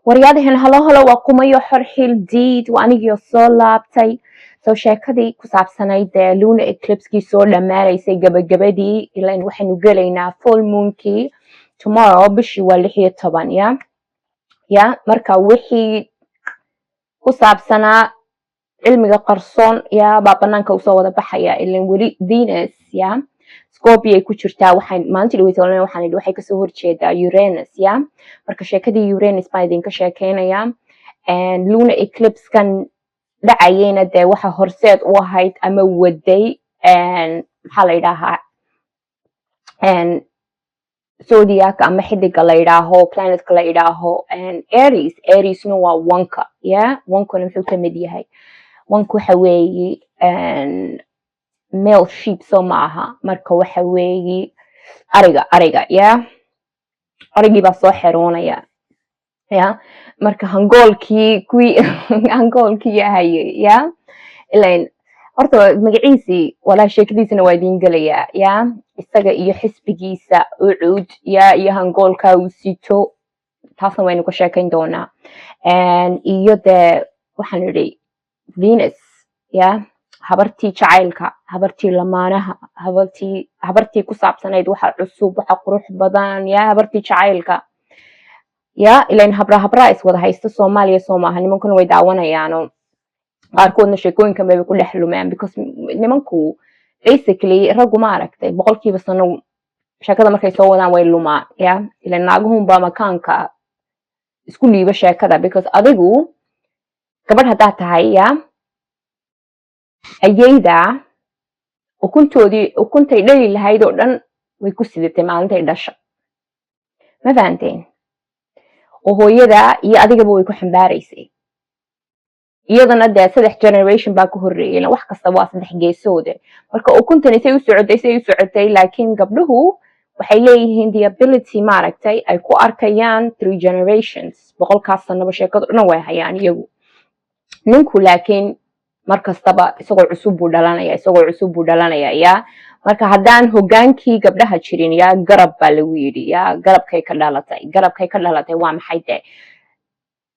Waryaadahan, halo halo, waa kumayo xor xil diid, waa anigio soo laabtay. Soo sheekadii ku saabsanayd dee lunar eclipsekii soo dhammaanaysay gabagabadii, ilan waxaynu gelaynaa full moonkii tomorrow. Bishii waa 16. Ya, marka wixii ku saabsanaa cilmiga qarsoon ya baa banaanka usoo wada baxaya, ilan weli Venus ya Scorpio ay ku jirtaa. Waxaan maalintii dhaweyta waxaan idhi waxay kasoo horjeedaa Uranus. Ya, marka sheekadii Uranus baan idinka sheekeynaya. Lunar eclipsekan dhacayeyna dee waxa horseed u ahayd ama waday, maxaa la yidhaahaa, zodiac ama xidiga la yidhaaho, planetka la yidhaaho Aries. Ariesna waa wanka. Ya, wankuna muxuu kamid yahay? Wanka waxa weeye male sheep, soo ma aha? Marka waxa weeye ariga, ariga ya, arigii baa soo xeroonaya. Ya, marka hangoolkii, kuwii hangoolkii ahayay, ya, ilan horta magaciisii walaa sheekadiisana waa idiin gelayaa. Ya, isaga iyo xisbigiisa Ucuud, ya, iyo hangoolka uu sito, taasna waynu ka sheekayn doonaa. Iyo dee waxaan idhi Venus, ya, habartii jacaylka, habartii lamaanaha, habartii ku saabsanayd waxa cusub, waxa qurux badan, ya, habartii jacaylka. Ya, ilan habra habraa is wada haysta Soomaaliya, soo maaha? Nimankuna way daawanayaano, qaarkoodna sheekooyinkan bayba ku dhex lumeen, because nimanku basically, raggu, ma aragtay, boqolkiiba sano sheekada markay soo wadaan way lumaan. Ya, ilan naaguhunbaa makaanka isku dhiiba sheekada, because adigu gabadh haddaad tahay, ya, ayeyda ukuntoodii, ukuntay dhali lahayd oo dhan way ku sidatay maalintay dhasha. Ma fahanteen? Oo hooyada iyo adigaba way ku xambaaraysay, iyadana dee saddex generation baa ka horreeyay. Wax kasta waa saddex geesoode. Marka ukuntani say u socotay, say u socotay, laakiin gabdhuhu waxay leeyihiin the ability, maaragtay, ay ku arkayaan three generations, 100-kaas sanaba sheekadu dhan way hayaan iyagu. Ninku laakiin mar kastaba isagoo cusub buu dhalanaya, isagoo cusub buu dhalanaya. Ya, marka haddaan hogaankii gabdhaha jirin, yaa, garab baa lagu yidhi, yaa, garabkay ka dhalatay. Garabkay ka dhalatay waa maxay? Dee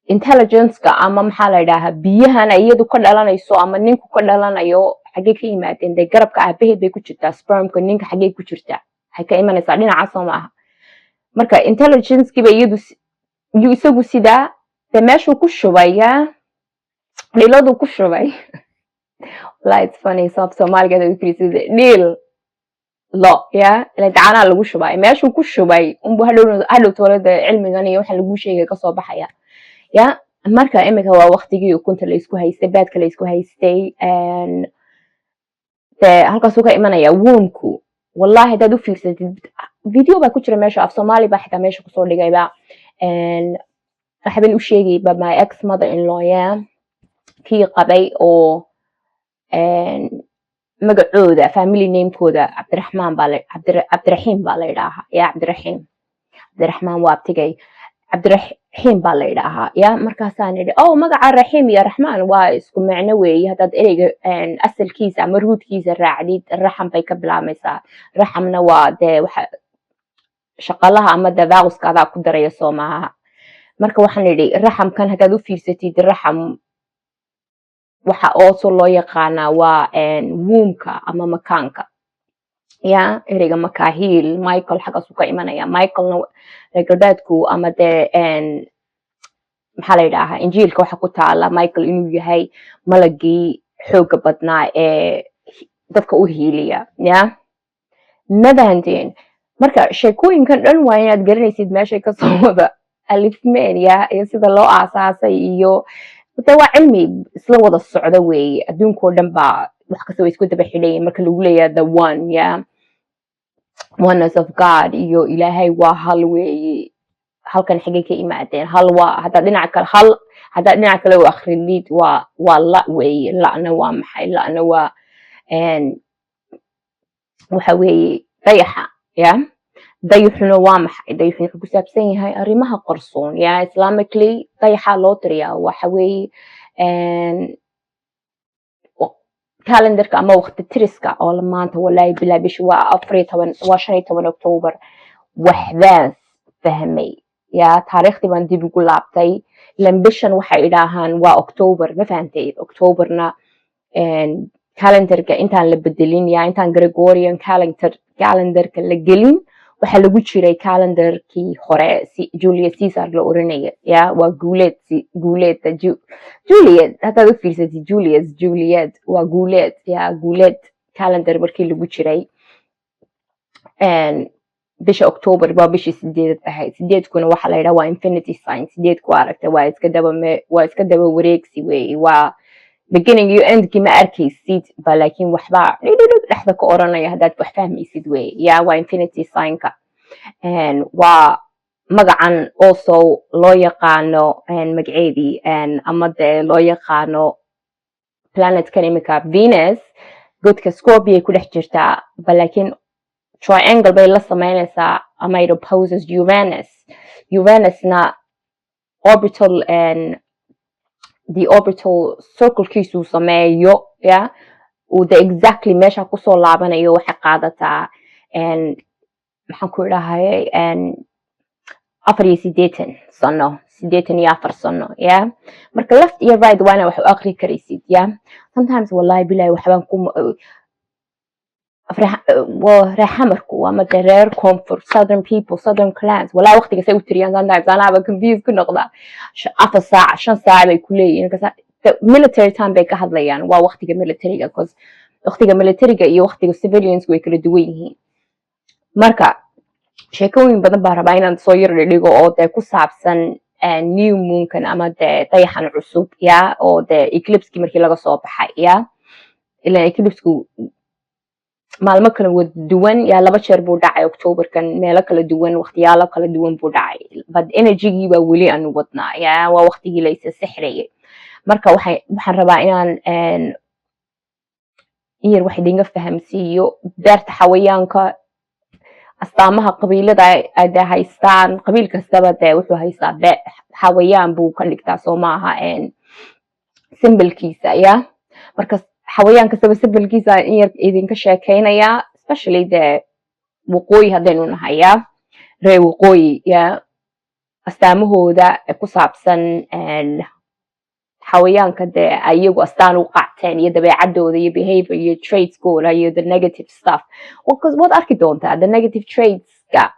intelligenceka ama, maxaa la yidhaahaa, biyahan iyadu ka dhalanayso ama ninku ka dhalanayo xaggee ka yimaadeen? Dee garabka aabaheed bay ku jirtaa. Spermka ninka xaggee ku jirtaa? Waxay ka imanaysaa dhinaca, soo maaha? Marka intelligencekiiba iyadu yuu isagu sidaa dee meeshuu ku shubay, ya, dhiladuu ku shubay. Wallahi, it's funny sabab Soomaaliga u fiirsada dhiil lo ya, ila gacanaa lagu shubay. Meeshuu ku shubay unbu hadhow hadhow toolada cilmigan iyo waxa lagu sheegay kasoo baxaya. Ya, marka imika waa waqtigii ukunta la isku haystay, baadka la isku haystay, dee halkaasuu ka imanaya wombku. Wallahi, haddaad u fiirsatid, video baa ku jira meesha, af Soomaali baa xitaa meesha kusoo dhigayba. Waxban u sheegayba my ex mother in law, ya, kii qabay oo magacooda, family namekooda Cabdiraxmaan baa la, Cabdiraxiim baa la yidhaahaa. Ya, Cabdiraxiim, Cabdiraxmaan waa abtigay, Cabdiraxiim baa la yidhaahaa. Ya, markaasaan idhi, "Oh, magaca Raxiim iyo Raxmaan waa isku macno weeye. Haddaad ereyga asalkiisa ama rootkiisa raacdid, raxam bay ka bilaabmaysaa. Raxamna waa dee waxa shaqalaha ama davaquska adaa ku daraya, soo maaha?" Marka waxaan idhi, raxamkan haddaad u fiirsatid, raxam waxa also loo yaqaanaa waa wombka ama makaanka. Ya, ereyga Makahiil, Michael, xaggaasuu ka imanaya. Michaelna reer galbeedku ama dee, maxaa la yidhaahaa, Injiilka waxa ku taala Michael inuu yahay malagii xooga badnaa ee dadka u hiiliya. Ya, ma fahanteen? Marka sheekooyinkan dhan waa inaad garanaysid meeshay kasoo wada alifmeen, ya, iyo sida loo aasaasay, iyo de waa cilmi isla wada socda weeye. Adduunkao dhan baa wax kasta way isku daba xidhayin. Marka lagu leeyahay the one, ya, oneness of God iyo Ilaahay waa hal weeye, halkan xagay ka imaadeen? Hal waa haddaad dhinaca kale, hal haddaad dhinaca kale u akridid, waa la weeye. La'na waa maxay? La'na waa waxa weeye dayaxa. Ya, dayaxuna waa maxay? Dayaxuna wuxuu ku saabsan yahay arrimaha qarsoon. Ya, islamically dayaxa loo tiriyaa waxa weeye calendarka ama waqti tiriska oo la maanta. Walaahi bilaa, bisha waa 14, waa 15 October. Waxbaan fahmay. Ya, taariikhdii baan dib ugu laabtay. Ilan bishan waxay idhaahaan waa October, ma fahantay? Octoberna calendarka intaan la bedelin, ya, intaan Gregorian calendarka la gelin, waxaa lagu jiray calendarkii hore, si Julius Caesar la oranaya. Ya, waa guuleed, guuleedda Juliet. Haddaad u fiirsatid, Julius, Juliet, waa guuleed. Ya, guuleed calendar markii lagu jiray, bisha October waa bishii sideedad ahayd. Sideedkuna waxaa la yidhaha waa infinity sign. Sideedku, aragta, waa iska daba wareegsi weeye. Waa beginning iyo endkii ma arkaysid ba, laakiin waxbaa dhidhidhig dhexda ka oranaya haddaad wax fahmaysid weeye. Ya, waa infinity signka. Waa magacan also loo yaqaano magaceedii, ama dee loo yaqaano planetkan imika Venus. Godka Scorpio ku dhex jirtaa ba, laakiin triangle bay la sameynaysaa ama it opposes Uranus. Uranusna orbital and the orbital circlekiisuu sameeyo, ya, uu de exactly meesha kusoo laabanayo, waxay qaadataa, maxaan ku idhahay, 84 sano, 84 sano. Ya, marka left iyo right waana wax u aqri karaysid. Ya, sometimes, wallahi bilahi, waxbaan ku reer xamarku ama de reer koonfur, southern people, southern clans, wallahi waqtiga say u tiriyaan sometimes anaaba confused ku noqdaa. 4 saac, 5 saac bay ku leeyihiin. Military time bay ka hadlayaan, waa waqtiga militariga, cause waqtiga militariga iyo waqtiga civilians way kala duwan yihiin. Marka sheekooyin badan baa rabaa inaan soo yar dhigdhigo oo dee ku saabsan new moonkan ama dee dayaxan cusub, ya, oo dee eclipsekii markii laga soo baxay. Ya, ilan eclipseku maalmo kala duwan, yaa, laba jeer buu dhacay Octoberkan, meelo kala duwan, waqtiyaalo kala duwan buu dhacay, but energygii baa weli aanu wadnaa. Ya, waa waqtigii la isa sixrayay. Marka waxaan rabaa inaan in yar wax idinga fahamsiiyo beerta xawayaanka, astaamaha qabiilada ay dee haystaan. Qabiil kastaba dee wuxuu haystaa xawayaan buu ka dhigtaa, soo maaha, symbolkiisa? Ya, marka xawayaan kastaba symbolkiisa in yar idinka sheekeynaya, especially dee waqooyi haddaynu nahay, ya, reer waqooyi, ya, astaamahooda ku saabsan xawayaanka dee iyagu astaan u qaateen iyo dabeecadooda iyo behavior iyo traitskooda iyo the negative stuff, because waad arki doontaa the negative traitska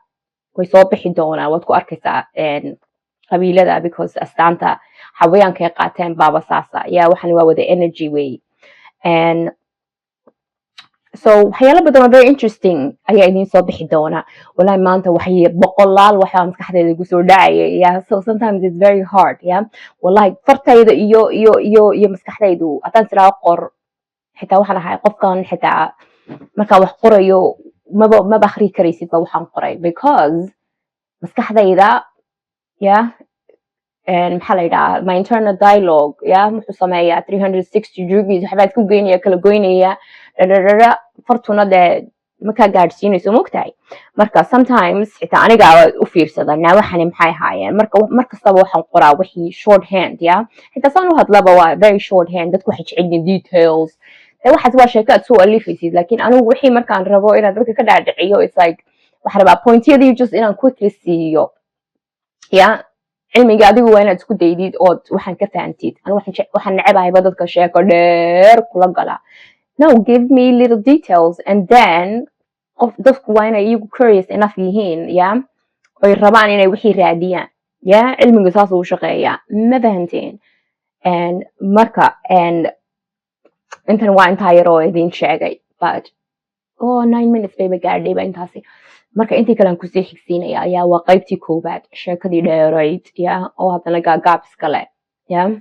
way soo bixi doonaa. Waad ku arkaysaa qabiilada, because astaanta xawayaanka ay qaateen baaba saasa. Ya, waxan waa wada energy wey. And so waxyaalo badan oo very interesting ayaa idiin soo bixi doona. Wallahi maanta waxay boqolaal waxaa maskaxdeeda igu soo dhacaya. Yeah, so sometimes it's very hard. Yeah, wallahi fartayda iyo maskaxdaydu haddaan tiraa qor, xitaa waxaan ahay qofkan, xitaa markaan wax qorayo maba akhri karaysid ba waxaan qoray, because maskaxdayda, yeah, maxaa la yidhaha, my internal dialogue, ya, wuxuu sameeyaa 360 degrees, waxbaa isku geynaya, kala goynaya, dhadhadhadha. Fartuna dee makaa gaadhsiinayso, mogtahay? Marka sometimes xitaa anigaa u fiirsada, naa waxani maxay ahaayeen? Marka mar kastaba waxaan qoraa wixii short hand. Ya, xitaa saan u hadlaba waa very short hand. Dadku waxay jecel yihiin details. Dee waxaas waa sheeko aad soo alifaysid, laakiin anigu wixii markaan rabo inaad dadka ka dhaadhiciyo, it's like waxaan rabaa pointyadii just inaan quickly siiyo. Ya, cilmiga adigu waa inaad isku daydid ood waxaan ka fahantid. Anigu waxaan necebahayba dadka sheeko dheer kula gala. No, give me little details, and then qof dadku waa inay iyagu curious enough yihiin, ya, oy rabaan inay wixii raadiyaan. Ya, cilmigu saas uu shaqeeyaa, ma fahanteen? And marka and intan waa intaa yar oo idin sheegay, but oh, 9 minutes bayba gaadhay ba intaasi. Marka intii kalean kusii xigsiinaya ayaa waa qaybtii koowaad, sheekadii dheerayd, ya, oo haddana gaagaab iskale. Ya.